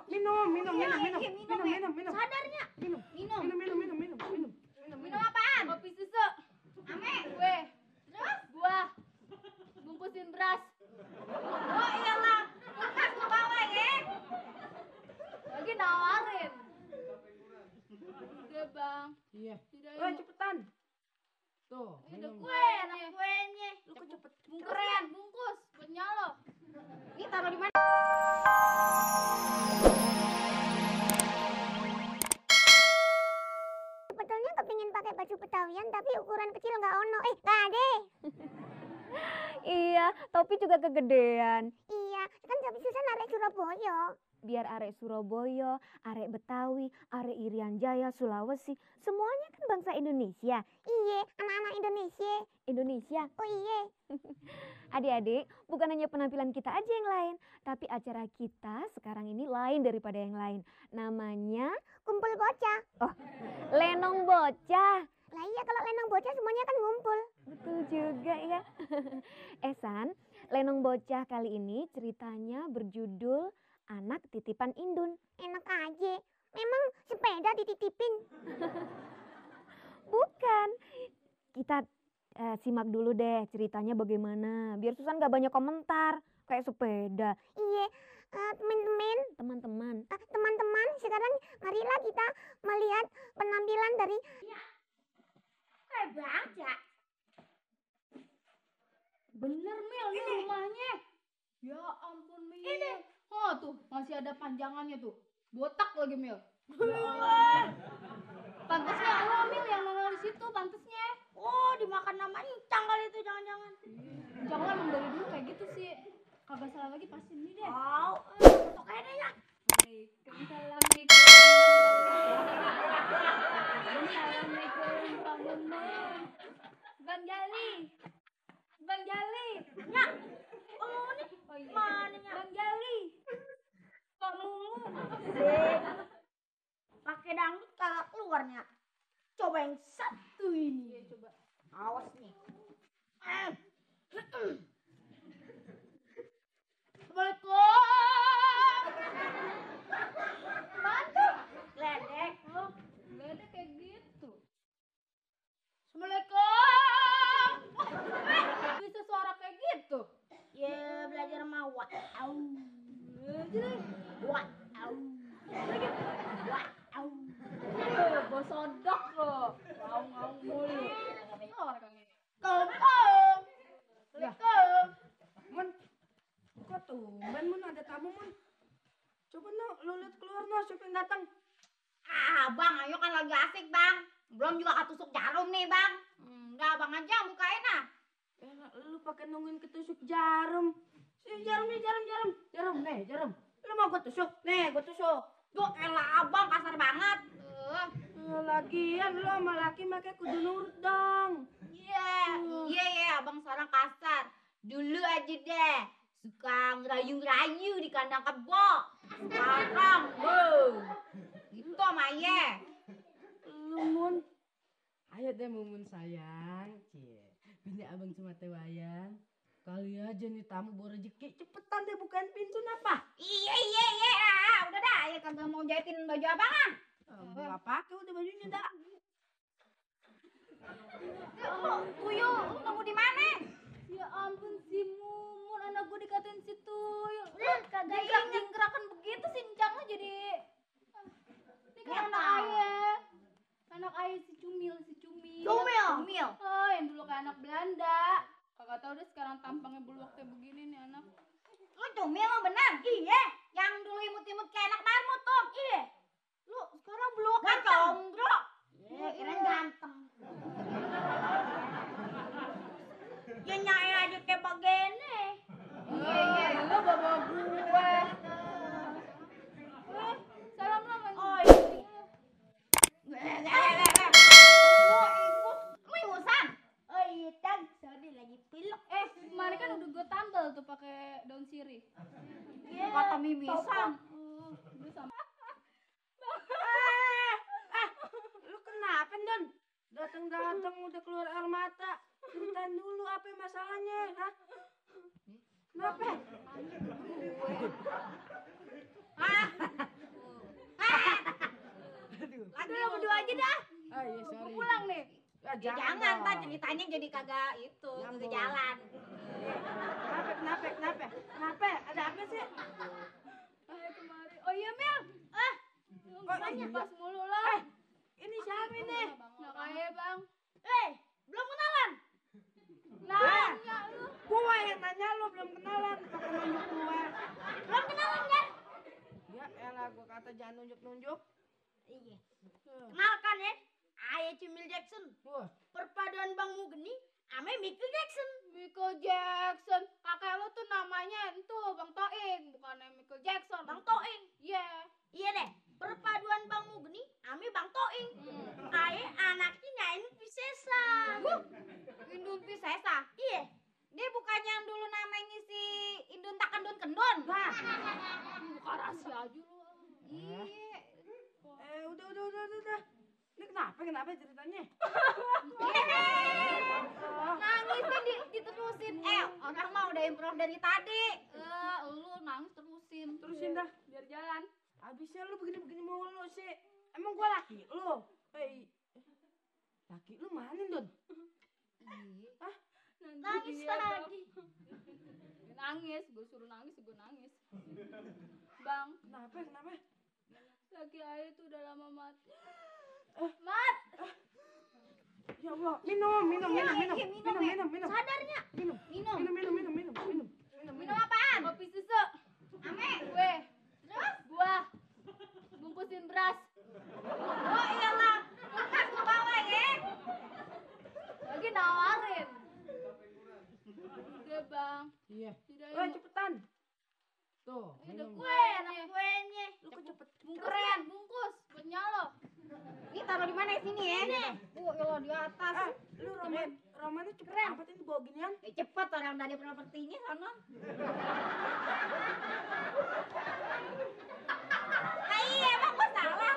Minum. Sadarnya. Minum apaan? Kopi susu. Ame. Kue. Terus? Buah. Bungkusin beras. Oh iyalah. Kulkas lu bawa ya. Lagi nawarin. Udah bang. Iya. Wah Cepetan. Tuh. Udah kue, enak kuenya. Lu kok cepet. Keren, bungkus. Buat nyalo. Ini taruh di mana? Sebetulnya kepingin pakai baju Betawian tapi ukuran kecil nggak ono. Nggak ada. Iya, topi juga kegedean. Iya, kan tapi susah narik Surabaya. Biar arek Surabaya, arek Betawi, arek Irian Jaya, Sulawesi, semuanya kan bangsa Indonesia. Iya, anak-anak Indonesia. Indonesia. Oh iya. Adik-adik, bukan hanya penampilan kita aja yang lain, tapi acara kita sekarang ini lain daripada yang lain. Namanya Kumpul bocah. Oh, Lenong Bocah. Lah iya, kalau lenong bocah semuanya kan ngumpul. Betul juga ya. San, Lenong Bocah kali ini ceritanya berjudul Anak Titipan Indun. Enak aja. Memang sepeda dititipin. Bukan. Kita simak dulu deh ceritanya bagaimana. Biar Susan gak banyak komentar. Kayak sepeda. Iya. Teman-teman. Teman-teman, sekarang marilah kita melihat penampilan dari... Ya. Kayak baca. Bener Mil, ini rumahnya. Ya ampun Mil. Ini. Oh tuh, masih ada panjangannya tuh. Botak lagi Mil. Pantasnya lo Mil yang nongol di situ, pantasnya. Oh, dimakan nama Encang kali itu, jangan-jangan. Encang lo emang dari dulu kayak gitu sih. Kagak salah lagi pasti ini deh. Oh, foto kayaknya ya. Assalamualaikum. Bang Jali. Ya. Oh, nih. Mana nya? Bang Jali. Pak Mumu. Pakai dangdut kagak keluarnya. Coba yang satu ini. Ya, coba. Awas nih. Assalamualaikum. Mantu. Ledek. Oh, ledek kayak gitu. Assalamualaikum. Bisa suara kayak gitu. Ya belajar sama wa. Au. Wa. Au. Lagi. Wa. Au. Bosodok loh. Ngau mulu. Orang kayak gini. Assalamualaikum. Mun, kok tumben Mun ada tamu Mun? Coba lu lihat keluar siapa yang datang? Bang, ayo kan lagi asik bang. Belum juga ketusuk jarum nih bang. Udah bang aja bukain ah. Lu pakai nungguin ketusuk jarum. Jarum. Nih jarum. Lu mau gue tusuk? Nih gue tusuk. Duh elah abang kasar banget. Lagian lu sama laki pakai kudu nurut dong. Iya, abang sekarang kasar. Dulu aja deh suka ngerayu-ngerayu di kandang kebo. Sekarang, gitu Maya. Lu Mun, ayo deh Mumun sayang. Bini abang cuma tewayang. Kali aja nih tamu bawa rezeki. Cepetan deh bukain pintu napa? Iya. Udah dah, ya kagak mau jahitin baju abang ah. Gak pakai udah bajunya dah. Tuyul, lu nunggu di mana? Ya ampun si Mumun, anak gue dikatain si Tuyul. Kagak jingkrak-jingkrakan begitu sih Encang jadi. Ini kan anak ayah si Cumil. Cumil. Oh, yang dulu kayak anak Belanda. Kagak tahu deh sekarang tampangnya beluak kayak begini nih anak. Lu Cumil mah bener? Iya. Yang dulu imut-imut kayak anak marmut tuh. Iya. Lu sekarang beluak kayak combro. Iya, kirain ganteng. Ya nyai aja kayak begini. Iya, lu bawa gue. Salam lo Mang. Oh iya. Lu ingusan? Oh iya, Tang. Sorry lagi pilek. Kemarin kan udah gue tambal tuh pakai daun sirih. Iya. Kata mimisan. Udah sama. Lu kenapa Don? Datang udah keluar air mata. Ceritain dulu apa masalahnya, hah? Kenapa? aja dah. Ah iya Gua sorry. pulang nih. Ya, Ya jangan, dong. Pak, ceritanya jadi kagak itu, ke Nyambung. jalan. Kenapa? Ada apa sih? Ayo kemari. Oh iya, Mel. Banyak iya. pas mulu lo. Ini siapa ini? Nah, kayak, Bang. Belum kenalan. Nah. Nanya lu. Gua yang nanya lu belum kenalan, pakai nunjuk gua. Belum kenalan kan? Ya elah gua kata jangan nunjuk-nunjuk. Iya. Kenalkan ya, Ayah Cimil Jackson. Wah, Perpaduan Bang Mugeni ame Michael Jackson. Michael Jackson. Kakek lu tuh namanya itu Bang Toing, bukannya Michael Jackson. Bang Toing. Iya. Iya deh. Perpaduan Bang Mugeni ame Bang Toing. Ayah anaknya nyain Pisesa. Indun Pisesa. Iya. Dia bukannya yang dulu namanya si Indun tak kendun kendun. Nah. Bukan rahasia aja lu. Iya. udah. Ini kenapa ceritanya? Nangisnya diterusin. Orang mah udah improv dari tadi. Lu nangis terusin. Terusin dah. Biar jalan. Abisnya lu begini-begini mulu sih. Emang gua laki lu? Laki lu mana, Don? Hah? Nangis lagi. Nangis, gue suruh nangis, gue nangis. Bang, Kenapa? laki ayah tuh udah lama mati. Ya Allah, minum. Sadarnya. Minum. Minum apaan? Kopi susu. Ame. Gue. Terus? Buah. Bungkusin beras. Oh iyalah. Makan ke bawah ya. Lagi nawarin. Udah bang. Iya. Tidak Cepetan. Tuh, ada minum. kue, enak kuenya. Lu kok cepet. Keren, bungkus. Buat nyalo. Ini taruh di mana sini ya? Nih. Iyalah di atas. Lu romannya cepet amat ini bawa ginian. Cepet orang dari propertinya sana. Nah iya emang gua salah.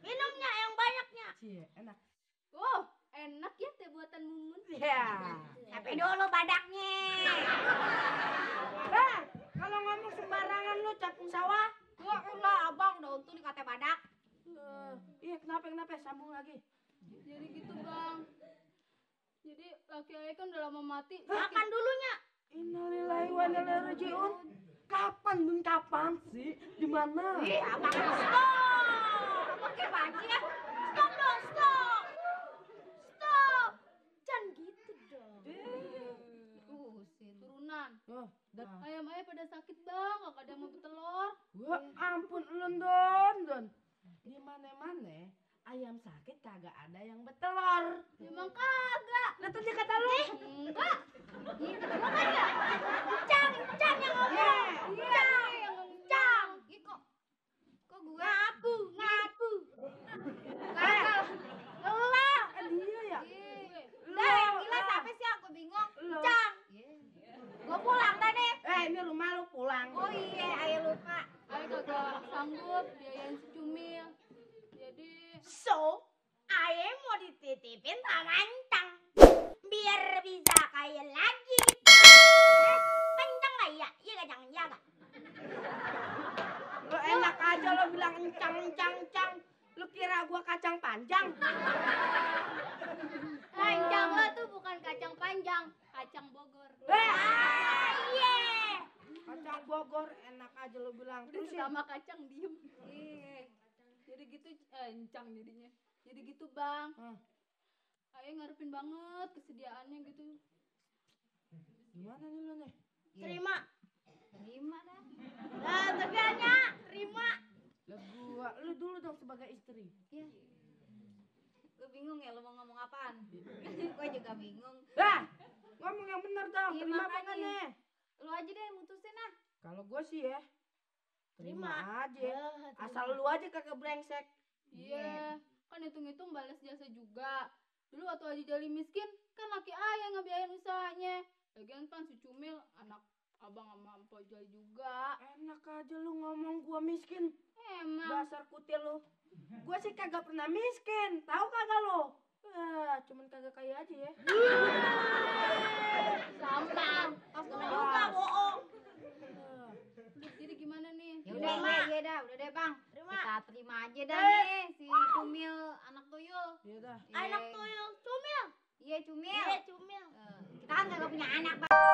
Minumnya yang banyaknya. Cie, enak. Enak ya teh buatan Mumun. Iya. Tapi dulu badaknya. Kalau ngomong sembarangan lu capung sawah. Enggak abang udah untung dikata badak. Iya, kenapa? Sambung lagi. Jadi gitu bang. Jadi laki ayah kan udah lama mati. Makan dulunya. Innalillahi wa inna ilaihi raji'un. Kapan sih? Di mana? Abang stop. Pakai baju ya. Stop dong, stop. Jangan gitu dong. Turunan. Ayam ayah pada sakit bang, gak ada yang mau bertelur. Wah, ampun lu Don. Di mana-mana ayam sakit kagak ada yang bertelur. Emang kagak. Lah tadi kata lu. Enggak. Makanya. Encang yang ngomong. Encang yang encang. Kok gue? Ngaku. Kagak. Elah. Dia ya. Udah yang gila siapa sih aku bingung. Encang. Gue pulang tadi. Ini rumah lu pulang. Oh iya, ayah lupa. Ayah kagak sanggup biayain si Cumil. Jadi ayah mau dititipin sama Encang. Biar bisa kaya lagi. Kencang gak ya? Iya gak jangan jaga. Lu enak aja lo bilang encang. Lu kira gua kacang panjang? Encang lo tuh bukan kacang panjang, kacang Bogor. Iya. Kacang Bogor enak aja lo bilang. Udah sama kacang diem. Jadi gitu encang jadinya. Jadi gitu bang. Ayah ngarepin banget kesediaannya gitu. Gimana nih lo nih? Terima dah. Nah teganya terima. Lu dulu dong sebagai istri. Iya. Lu bingung ya lu mau ngomong apaan? Gue juga bingung. Ngomong yang bener dong. Iya, Terima makanya. apa nih? Lu aja deh yang mutusin ah. Kalau gua sih ya terima aja. Terima. Asal lu aja kagak brengsek. Iya. Kan hitung-hitung balas jasa juga. Dulu waktu Haji Jali miskin kan laki ayah ngebiayain usahanya. Lagian kan si Cumil anak abang sama Mpok Jali juga. Enak aja lu ngomong gua miskin. Emang. Dasar kutil lu. Gua sih kagak pernah miskin. Tahu kagak lu? Cuman kagak kaya aja ya. Sampang. Pas juga bohong. Jadi gimana nih? Udah deh bang. Terima. Ya terima aja dah nih si Cumil anak tuyul. Iya dah. Anak tuyul Cumil. Iya Cumil. Cumil. Kita kan gak punya anak, Bang.